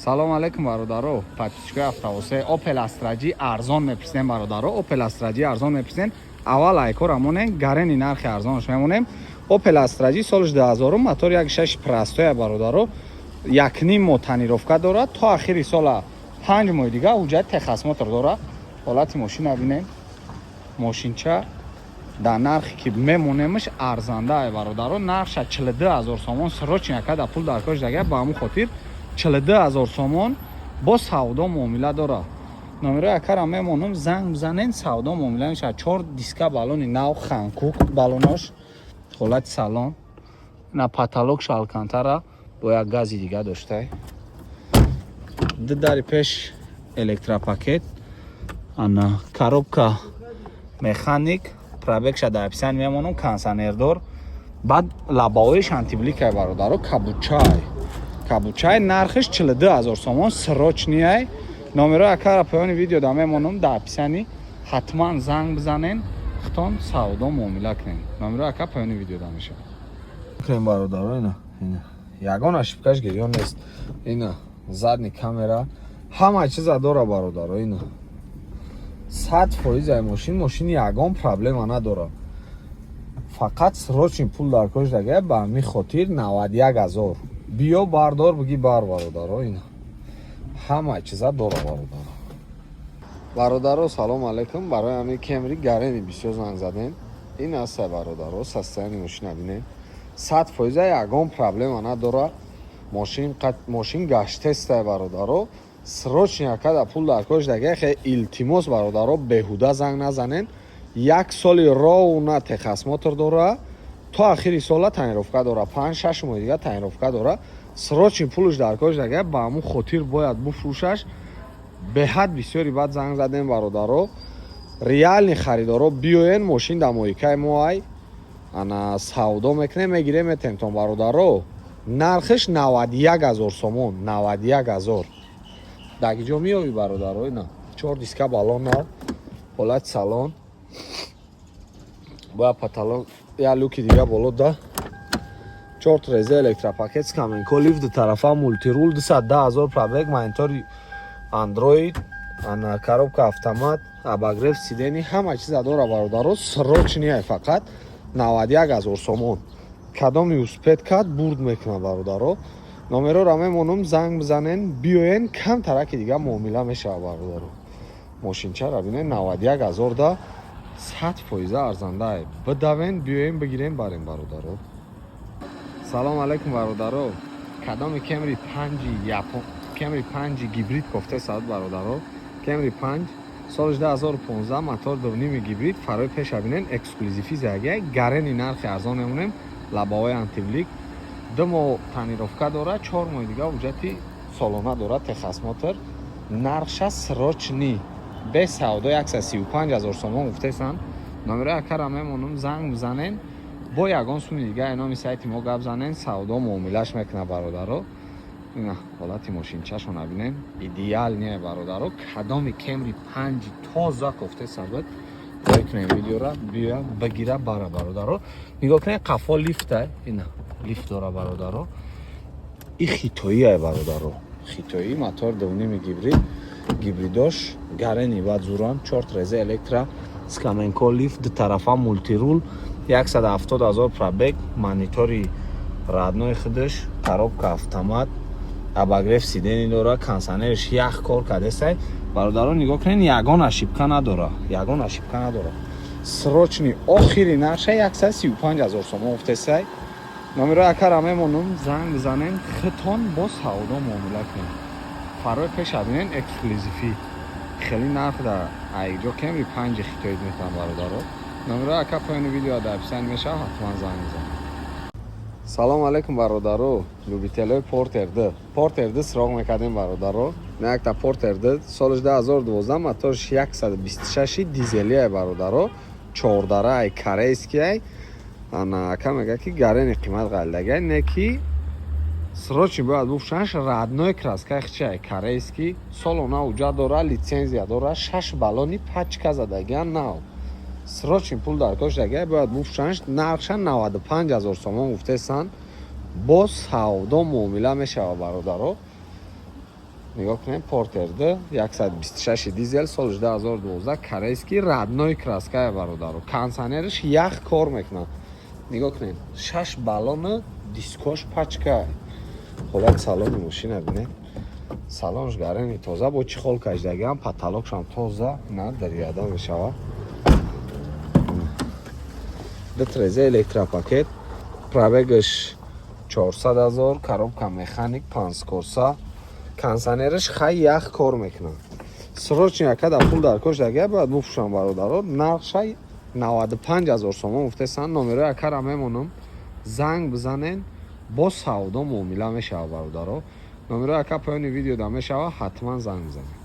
Салом алейкум, бародаро, подписчикои Автоосе. Опел Астра J арзон мепурсем, бародаро, Опел Астра J арзон мепурсем. Аввал айкора монем, гарени нархи арзонаш мемонем. Опел Астра J, солиш 2000, мотор 1.6 простоя, бародаро. 1,5 моҳ тонировка дорад, то ахири сола 5 моҳи дига ҳуҷҷати техосмотр дорад. Ҳолати мошина бинем. Мошинча дар нархе ки мемонемш, арзанда, бародаро. Нархша 42 000 сомон. Срочно якада пул дар корш дага, ба ҳамун хотир 42 000 сомон. Бо савдо муомила дора. Номерои акара мемонам, занг бизанен, савдо муомила мешавад. Чор диска, балони нав, Ханкук балонош. Ҳолати салон на, потолок алкантара, бо як гази дига доштай. Ду дари пеш электропакет, ана коробка механик. Пробегша дар описание мемонам. Кондиционердор, баъд лобовоиш антибликай, бародаро, кабучай, кабучай. Нархиш 42 000 сомон, срочныйай. Номерои акара поёни видео да мемонам, дар описание. Ҳатман занг бизанен, хитон савдо муомила кунем. Номерои ака поёни видео да мешавад. Кунем, бародаро. Ина, ина, ягон ошибкаш гирён нест. Ина задний камера, ҳама чиза дора, бародаро. Ина, 100% ай мошин. Мошини ягон проблема надора, фақат срочный пул дар корш дага. Ба ҳамин хотир 91 000. Биё, бардор, биги, бар, бародаро. Ина, ҳама чиза дора, бародаро. Бародаро, салом алейкум. Барои ҳамин Кемри гарени бисёр занг задем. Ин аста, бародаро. Состояние мошина бинем. 100% ягон проблема надора мошин. Мошин гаштестай, бародаро. Срочно якада пул дар корш дага. Хе, илтимос, бародаро, беҳуда занг назанен. Як соли ровно техосмотр дора, то ахири сола тонировка дора, 5-6 моҳи дига тонировка дора. Срочный пулш дар корш дага, ба ҳамун хотир бояд буфрӯшаш. Беҳад бисёри баъд занг задем, бародаро. Реальный харидоро биёен, мошин дар моикаи мо ай, ана савдо мекунем, мегирем, метемтон, бародаро. Нархиш 91 000 сомон, 91 000. Даги ҷо меёбӣ, бародаро. Ина, чор диска, балон нав. Ҳолати салон, бояд потолок, як люки дига боло да, чор треза, электропакет, скаменко, лифт ду тарафа, мультируль, 210 000 пробег, монитори Андроид, ана коробка автомат, обогрев сидений, ҳама чиза дора, бародаро. Срочный, фақат 91 000 сомон. Кадоми успеть кард, бурд мекунад, бародаро. Номерора мемонам, занг бизанен, биёен, кам тараки дига муомила мешавад, бародаро. Мошинчара бинен, 91 000 да 100% арзандае. Бидавен, биёем, бигирем, барем, бародаро. Салом алейкум, бародаро. Кадоми Кемри панҷи япон, Кемри панҷи гибрид кофта саат, бародаро. Кемри панҷ, соли 2015, мотор дувними гибрид. Фарои пеша бинен, эксклюзиви зага. Гарени нархи арзон мемонем. Лобовои антиблик, 2 моҳ тонировка дорад, 4 моҳи дига ҳуҷҷати солона дорад, техосмотр. Нархша срочный, без савдо, 135 000 сомон гуфтесанд. Номерои акара мемонам, занг бизанен, бо ягон суми дига номи сайти мо гап занен, савдо муомилаш мекунад, бародаро. Ина ҳолати мошинчашона бинен, идеальный, бародаро. Кадоми Кемри панҷи тоза кофте сабад, кунем видеора, биёя, бигира, бара, бародаро. Нигоҳ кунед, қафо лифта, ина лифт дора, бародаро. И хитоия, бародаро, хитоӣ. Мотор дувними гибрид, гибридош гарени баъд зуран. Чор треза, электро, скаменко, лифт дутарафа, мультируль, 170 000 пробег, монитори родной худаш, коробка автомат, обогрев сидений дора, кондиционерш ях кор кардесай, бародарон. Нигоҳ кунед, ягон ошибка надора, ягон ошибка надора. Срочный, охири нарша 135 000 сомон гуфтесай. Номерои акара мемонам, занг бизанем, хитон бо савдо муомила кунем. Фарои пеша бинен, эксклюзиви. Хеле нарх да айҷо Кемри панҷи хитоид метавон, бародаро. Номерои ака поёни видео дар описание мешавад, ҳатман занг бизанед. Салом алейкум, бародаро, любителои Портер д. Портер д сироғ мекардем, бародаро. На, якта Портер д, соли 2012, моторш 126, дизелиай, бародаро, чордарай, корейскиай. Ана ака мега, ки гарени қимат ғалидагай, не ки срочный бояд буфшанш. Родной краскаи хичай, корейский, солона уҷа дора, лицензия дора, шаш баллони пачка задагиан нав. Срочный пул дар кош дагай, бояд буфшанш. Нархша 95 000 сомон гуфтесан, боз савдо муомила мешавад, бародаро. Нигоҳ кунем, Портер д 126 дизел, соли 2012, корейский, родной краска я, бародаро. Кондиционериш ях кор мекунад. Нигоҳ кунед, шаш баллону дискош пачка. Ҳолати салони мошина бинед, салонш гарани тоза, бо чехол кашидагиам, потолокшам тоза, на дарияда мешавад. Ду тиреза, электропакет, пробегаш 400 ҳазор, коробка механик, панҷскорса, кондиционериш хай ях кор мекунад. Срочно якада пул дар кош дага бояд бупӯшам, бародаро. Нархшай 95 ҳазор сомон гуфтесан. Номерои акара мемонам, занг бизанен, бо савдо муомила мешавад, бародаро. Номерои ака поёни видеода мешавад, ҳатман занг бизанед.